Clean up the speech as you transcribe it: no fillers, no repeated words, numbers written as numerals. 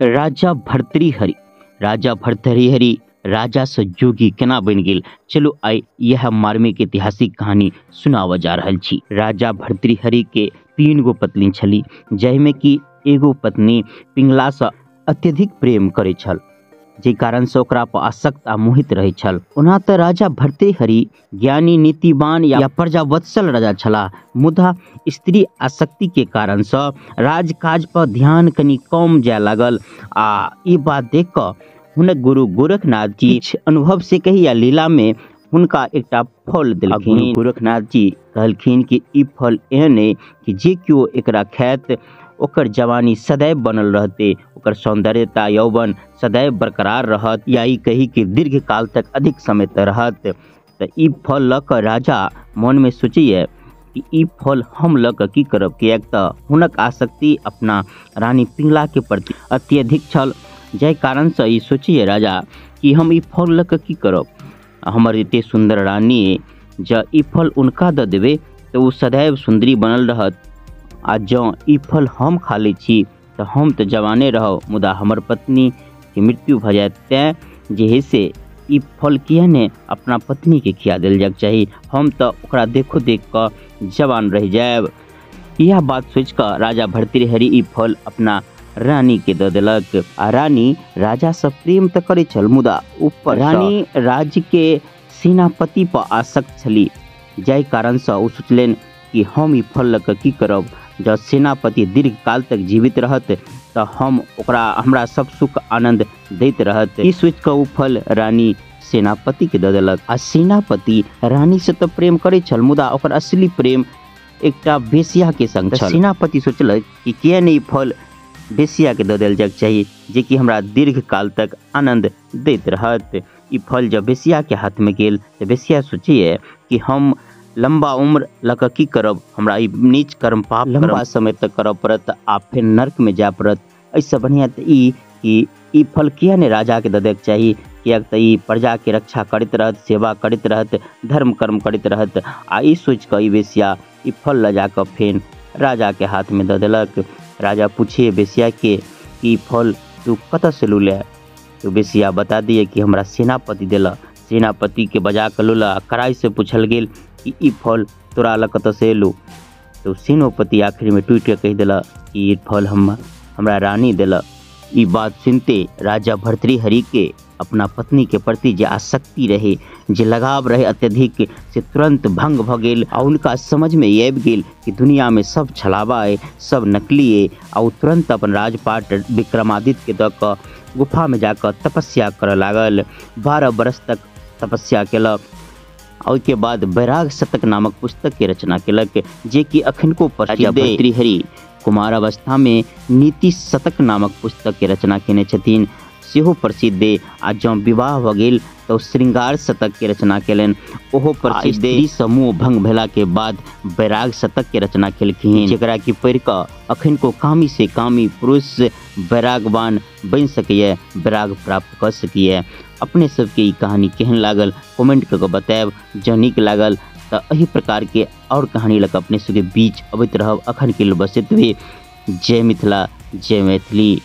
राजा भर्तृहरि। राजा भर्तृहरि राजा से जोगी केना बनि गेल, चलू आइ यह मार्मिक ऐतिहासिक कहानी सुनाबऽ जा रहल छी। राजा भर्तृहरि के 3 गो पत्नी छली, जाहिमे कि एगो पत्नी पिंगला से अत्यधिक प्रेम करै छल, जाहि कारण से ओकरा पर आसक्त आ मोहित रहै छल। ओना तऽ राजा भर्तृहरि ज्ञानी, नीतिवान या प्रजावत्सल राजा छलाह, मुदा स्त्री आसक्ति के कारण से राजकाज पर ध्यान कनि कम जाय लागल। आ ई बात देख कऽ हुनक गुरु गोरखनाथ जी अनुभव से कही या लीला में हुनका एकटा फल देलखिन। गोरखनाथ जी कहलखिन कि ई फल एहन है कि जे केओ एकरा खायत ओकर जवानी सदैव बनल रहते, ओकर सौंदर्यता यौवन सदैव बरकरार रहत, या ई कही कि दीर्घ काल तक अधिक समय तक रहत। तऽ ई फल लऽ कऽ राजा मन में सोचैए कि ई फल हम लऽ कऽ की करब, किएक तऽ हुनक आसक्ति अपना रानी पिंगला के प्रति अत्यधिक छल, जाहि कारणसँ ई सोचैए राजा कि हम ई फल लऽ कऽ की करब, हमर एते सुन्दर रानी, जँ ई फल उनका दऽ देबै तऽ ओ सदैव सुन्दरी बनल रहत, आ जँ ई फल हम खा लै छी तऽ हम तऽ जवाने रहब, मुदा हमर पत्नीके मृत्यु भऽ जायत। तेँ जे है से ई फल किए ने अपना पत्नीके खिया देल जायके चाही, हम तऽ ओकरा देखो देख कऽ जवान रहि जायब। इएह बात सोचि कऽ राजा भर्तृहरि ई फल अपना रानी के दऽ देलक। आ रानी राजा से प्रेम तऽ करै छल, मुदा ऊपर रानी राज्य के सेनापति पर आसक्त छली, जाहि कारणसँ ओ सोचलनि कि हम ई फल लऽ कऽ की करब, जँ सेनापति दीर्घकाल तक जीवित रहत तऽ हम ओकरा हमरा सब सुख आनन्द दैत रहत। ई सोचि कऽ ओ फल रानी सेनापति के दऽ देलक। आ सेनापति रानी से तऽ प्रेम करै छल, मुदा ओकर असली प्रेम एकटा वेश्या के संग छल। सेनापति सोचलक कि किए नहि ई फल वेश्या के दऽ देल जायके चाही, जेकि हमरा दीर्घकाल तक आनन्द दैत रहत। ई फल जब वेश्या के हाथ में गेल तऽ वेश्या सोचैए कि हम लंबा उम्र लऽ कऽ की करब, हमरा ई नीच कर्म पाप लंबा समय तक करऽ पड़त आ फेर नर्क में जाय पड़त। एहिसँ बढ़िआँ तऽ ई कि ई फल किए नहि राजाके दऽ दैके चाही, किएक तऽ ई प्रजाके रक्षा करैत रहत, सेवा करैत रहत, धर्म कर्म करैत रहत। आ ई सोचि कऽ ई वेश्या ई फल लऽ जाकऽ फेर राजाके हाथमे दऽ देलक। राजा पूछे वेश्या के कि ई फल तू कतऽसँ लूले, तो वेश्या बता दिए कि हमरा सेनापति देलक। सेनापति के बजा कऽ लूला, कड़ाई से पूछल गेल कि ई फल तोरा लग कतऽसँ एलू, तो सेनापति आखिरमे टूटि कऽ कहि देलक कि ई फल हमरा रानी देलक। ई बात सुनते राजा भर्तृहरि के अपना पत्नी के प्रति जे आसक्ति रहे, जे लगाव रहे अत्यधिक, से तुरंत भंग भऽ गेल। आ उनका समझ में आबि गेल कि दुनिया में सब छलावा है, सब नकली है। आ ओ तुरंत अपन राजपाट विक्रमादित्य के दऽ कऽ गुफा में जाकऽ तपस्या करऽ लागल। 12 बरस तक तपस्या केलक। ओहिके बाद वैराग शतक नामक पुस्तक के रचना केलक, जेकि अखनको प्रसिद्ध। भर्तृहरि कुमार अवस्था में नीति शतक नामक पुस्तक के रचना केने छथिन, सेहो प्रसिद्ध। आ जँ विवाह भऽ गेल तऽ श्रृंगार शतक के रचना केलनि, ओहो प्रसिद्ध। स्त्री समूह भंग भेला के बाद वैराग शतक के रचना केलखिन, जकरा कि पढ़ि कऽ अखनको कामी से कामी पुरुष वैरागवान बनि सकैए, वैराग प्राप्त कऽ सकैए। अपने सबके ई कहानी केहन लागल कमेंट कऽ कऽ बतायब। जँ नीक लागल तऽ एहि प्रकार के और कहानी लऽ कऽ अपने सबके बीच अबैत रहब। अखन के लेल बस एतबे। जय मिथिला, जय मैथिली।